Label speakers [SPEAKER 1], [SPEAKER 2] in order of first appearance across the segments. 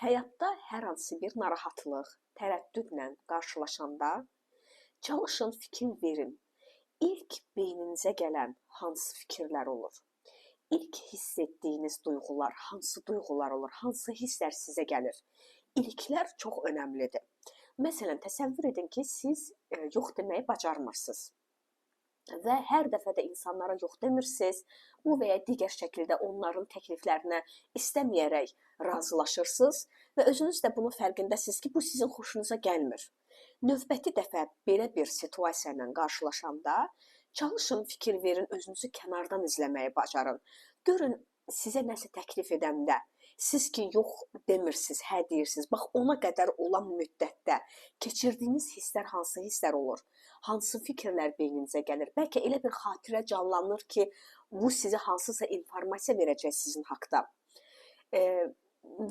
[SPEAKER 1] Həyatda hər hansı bir narahatlıq, tərəddüdlə qarşılaşanda çalışın fikir verin. İlk beyninizə gələn hansı fikirlər olur? İlk hiss etdiyiniz duyğular hansı duyğular olur? Hansı hisslər sizə gəlir? İlklər çox önəmlidir. Məsələn, təsəvvür edin ki, siz yox deməyi bacarmırsınız və hər dəfə də insanlara yox demirsiniz. Bu və ya digər şəkildə onların təkliflərinə istəməyərək razılaşırsınız və özünüz də bunun fərqindəsiniz ki, bu sizin xoşunuza gəlmir. Növbəti dəfə belə bir situasiya ilə qarşılaşanda çalışın, fikir verin, özünüzü kənardan izləməyi bacarın. Görün, sizə nəsə təklif edəndə siz ki yox demirsiniz, hə deyirsiniz. Bax, ona qədər olan müddətdə keçirdiyiniz hisslər hansı hisslər olur? Hansı fikirlər beyninizə gəlir? Bəlkə elə bir xatirə canlanır ki, bu sizə hansısa informasiya verəcək sizin haqda.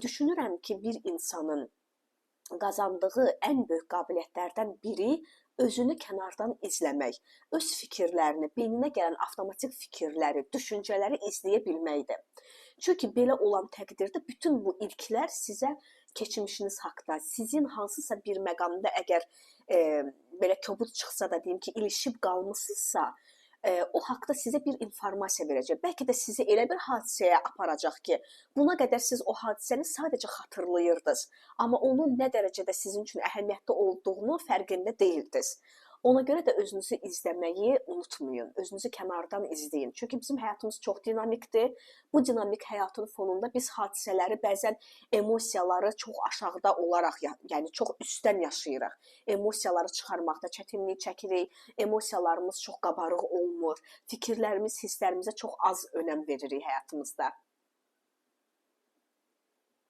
[SPEAKER 1] Düşünürəm ki, bir insanın qazandığı ən böyük qabiliyyətlərdən biri özünü kənardan izləmək, öz fikirlərini, beyninə gələn avtomatik fikirləri, düşüncələri izləyə bilməkdir. Çünki belə olan təqdirdə bütün bu ilklər sizə keçmişiniz haqda, sizin hansısa bir məqamda əgər belə kobud çıxsa da deyim ki, ilişib qalmısınızsa, o haqda sizə bir informasiya verəcək. Bəlkə də sizi elə bir hadisəyə aparacaq ki, buna qədər siz o hadisəni sadəcə xatırlayırdınız, amma onun nə dərəcədə sizin üçün əhəmiyyətli olduğunu fərqində deyildiniz. Ona görə də özünüzü izləməyi unutmayın. Özünüzü kənardan izləyin. Çünki bizim həyatımız çox dinamikdir. Bu dinamik həyatın fonunda biz hadisələri, bəzən emosiyaları çox aşağıda olaraq, yəni çox üstdən yaşayırıq. Emosiyaları çıxarmaqda çətinlik çəkirik, emosiyalarımız çox qabarıq olmur, fikirlərimiz, hisslərimizə çox az önəm veririk həyatımızda.